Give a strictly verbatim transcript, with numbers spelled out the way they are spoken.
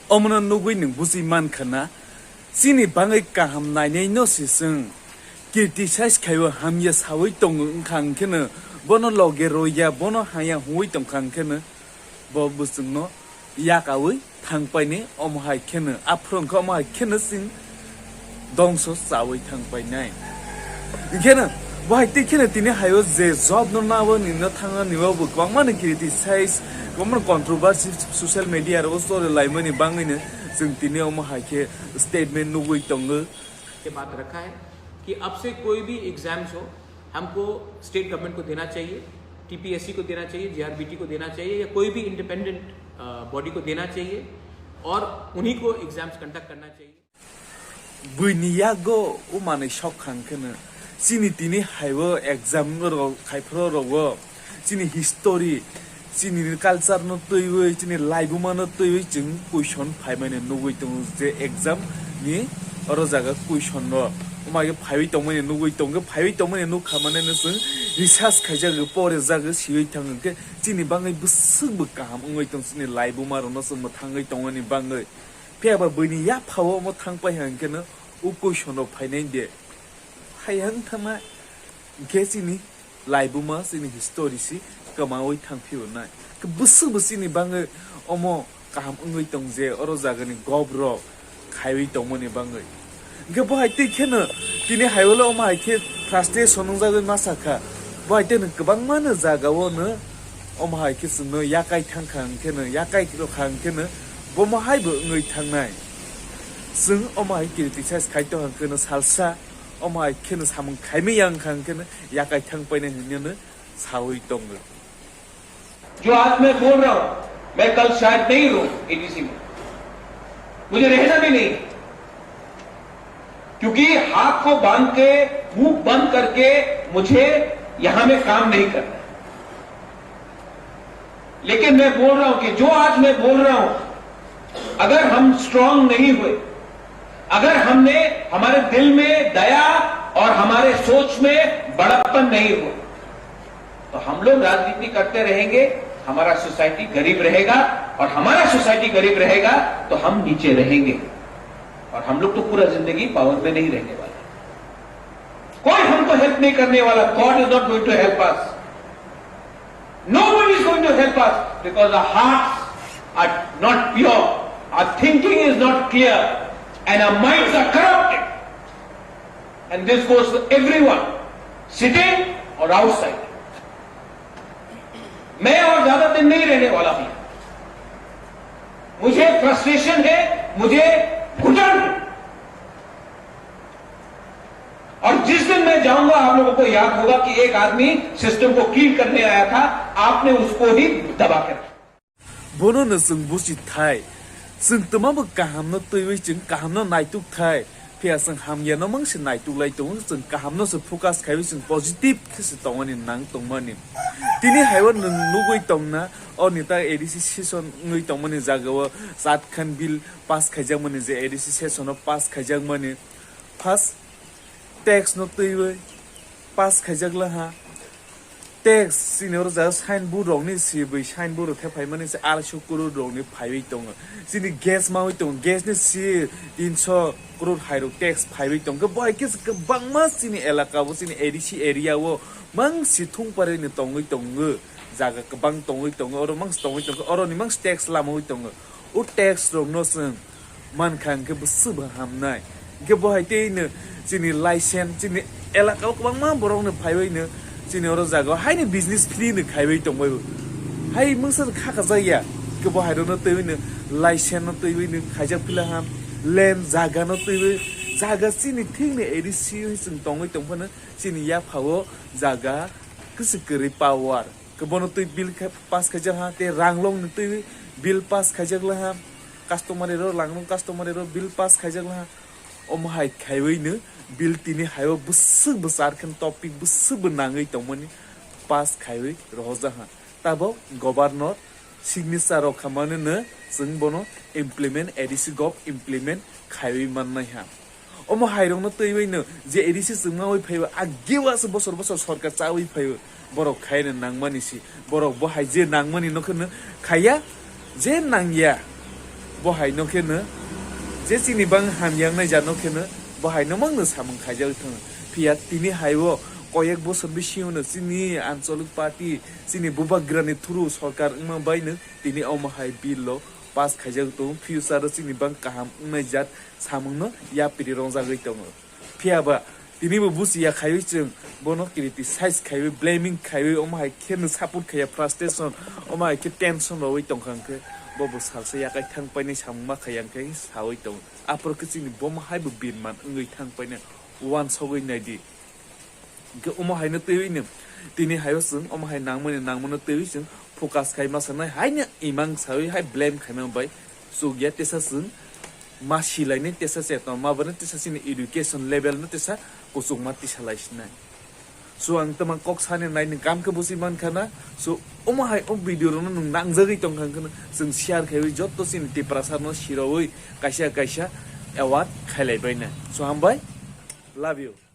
Omono nugwi nwng bujwi mankha na, chini bangwi kaham nainai no se chwng criticize khaiwi hamya sawi tongo wngkha hwnkhe no, bono loge roya, bono haya hwnwi tongkha hwnkhe no, bo bwswngno yakawi thangpaini, omo hai kheno, aphuru wngkha omo hai kheno chwng dongso chawi thangpainai. Hwnkhe no, bo hai tei kheno tini haio je job no nawi nino thangna nibo bo kwbangma no criticize, kwbangma no controversy social media rogo choli laimani bangwi no chwng tini omo hai khe statement nugwi tongo. ये बात रखा है कि अब से कोई भी एग्जाम्स हो, हमको स्टेट गवर्नमेंट को देना चाहिए, टीपीएससी को देना चाहिए, जीआरबीटी को देना चाहिए, या कोई भी इंडिपेंडेंट बॉडी को देना चाहिए और उन्हीं को एग्जाम्स कंडक्ट करना चाहिए। Buini yago o manwi sok kha hwnkhe no, chini tini haibo exam rok khai phuru rogo, chini history, chini culture no twiwi, chini laibuma no twiwi chwng question phaimani nugwi tongo je exam ni oro jaga question no. Omo hai khe phaiwi tongmani nugwi tongo, phaiwi tongmani nukha mane no chwng research khaijagwi, porijagwi, siwi thang hwnkhe chini bangwi bwswk bo kaham wngwi tong, chini laibuma rok no chwng mwthangwi tongmani bangwi. Phiya ba buini yaphao omo thangpai hwnkhe no o question rok phainai de. Hai wng thangma hwnkhe chini laibuma, chini history si kwmawi thang phio nai. Bwswk bo chini bangwi omo kaham wngwi tong je oro jagani gob rok khaiwi tongmani bangwi. Hwnkhe bo hai tei kheno tini hai ulo omo hai khe frustration wngjagwi ma sakha. Bo hai tei no kwbangma no jagao no omo hai khe chwngno yakai thangkha hwnkhe no, yakai rokha hwnkhe no bomo hai bo wngwi thangnai. Chwng omo hai criticize khai tongkha hwnkhe no salsa omo hai kheno samung khaimaya wngkha hwnkhe no yakai thang painai hwnwi no sawi tongo. जो आज मैं बोल रहा हूं, मैं कल शायद नहीं रहूं एडीसी में, मुझे रहना भी नहीं, क्योंकि हाथ को बांध के, मुंह बंद करके मुझे यहां में काम नहीं करना है। लेकिन मैं बोल रहा हूं कि जो आज मैं बोल रहा हूं, अगर हम स्ट्रांग नहीं हुए, अगर हमने, हमारे दिल में दया और हमारे सोच में बड़प्पन नहीं हुआ, तो हम लोग राजनीति करते रहेंगे, हमारा सोसाइटी गरीब रहेगा, और हमारा सोसाइटी गरीब रहेगा तो हम नीचे रहेंगे, और हम लोग तो पूरा जिंदगी पावर में नहीं रहने वाले। कोई हमको हेल्प नहीं करने वाला। God is not going to help us. Nobody is going to help us because our hearts are not pure, our thinking is not clear, and our minds are corrupted. And this goes to everyone, sitting or outside. मैं और ज्यादा दिन नहीं रहने वाला हूं। मुझे फ्रस्ट्रेशन है, मुझे घुटन है। और जिस दिन मैं जाऊंगा, आप लोगों को याद होगा कि एक आदमी सिस्टम को क्लीन करने आया था, आपने उसको ही दबा के रखा। Bono no chwng buchi thai, chwng twma bo kaham no twiwi chwng kaham no naituk thai, phiya chwng hamya no mang se naituk lai tongo, chwng kaham no se focus khaiwi chwng positive khe se tongmani nang tongmani. Tini haibo nwng nugwi tongna, o neta A D C session wngwi tongmani jagao Chatkhan bill pass khaijakmani, je A D C session o pass khaijakmani, first tax no twiwi pass khaijak laha. Tax chini oro jagao signboard rokni sibwi signboard rok thephaimani se arsho crore rokni phaiwi tongo. Chini gas mawi tongo, gas ni si tinso crore hai rok tax phaiwi tongo. Bo hai khe kwbangma chini elaka o, chini A D C area o mang si thung pari ni tongwi tongo. Jaga kwbang tongwi tongo, oro mang si tongwi tongo, oro ni mang si tax lamawi tongo. O tax rok no chwng mankha hwnkhe bwswk bo hamnai. Hwnkhe bo hai tei no chini license, chini elaka o kwbangma borok no phaiwi no chini oro jaga o haino business free no khaiwi tongbai bo. Hai mungsa kha kajak ya, hwnkhe bo hai rok no twiwi no license no twiwi no khaijak pila ham, land jaga no twiwi, jaga chini thik no A D C o chwng tongwi tongphano chini yapha o jaga kwswk kwrwi power. Khe bono twi bill khe pass khaijak ha, tei rang long ni twi bill pass khaijak la ha, customary ro lang long customary ro bill pass khaijak la ha. Omo hai khaiwi no bill tini hai o bwswk bwsar khe topic bwswk bo nangwi tongmani pass khaiwi rohorjak ha. Tabok governor signature rok khamani no chwng bono implement, A D C gov implement khaiwi mannai ha. Omo hai rokno twiwi no je A D C chwngmawi phaiwi, ageo aswk bosor bosor sorkar chawi phaiwi, borok khaina nangmani si, borok bo hai je nangmani no kheno khaiya, je nangya, Bo hai no khe no je chini bang hamyang nai jat no khe no bo hai no mang no samung khaijak thang. Phiya tini hai o koyek bosor bisingo no chini anchalik party, chini bubagrani through sorkar wngma bai no tini omo hai bill o pass khaijak tongo. Future o chini bang kaham wngnai jat samung no yapri rongjagwi tongo. Phiya ba tini bo buchi ya khaiwi chwng bono criticize khaiwi, blaming khaiwi, omo hai khe no support khaiya, frustration, omo hai khe tension rogwi tongkha hwnkhe bo bo salsa yakai thang painai samung ma khaiya hwnkhe sawi tongo. Aphuru khe chini bomo hai bo birman wngwi thang painai uansogwi naidi. Hwnkhe omo hai no twiwi no tini hai o chwng omo hai nangmani nangmano twiwi chwng focus khai ma sanai hai no imang sawi hai blame khaima bai chukya tesa chwng ma silainai tesa chetma ma bwrwino tesa chini education level no tesa kuchukma tisa lai sinai. So ang tama kok sani nai ni kam khe busi man khana. So omo hai o video rok no nwng nangjagwi tong kha hwnkhe chwng share khaiwi jotto chini Tiprasa no sirogwi kaisa kaisa award khailai baina. So hambai, love you.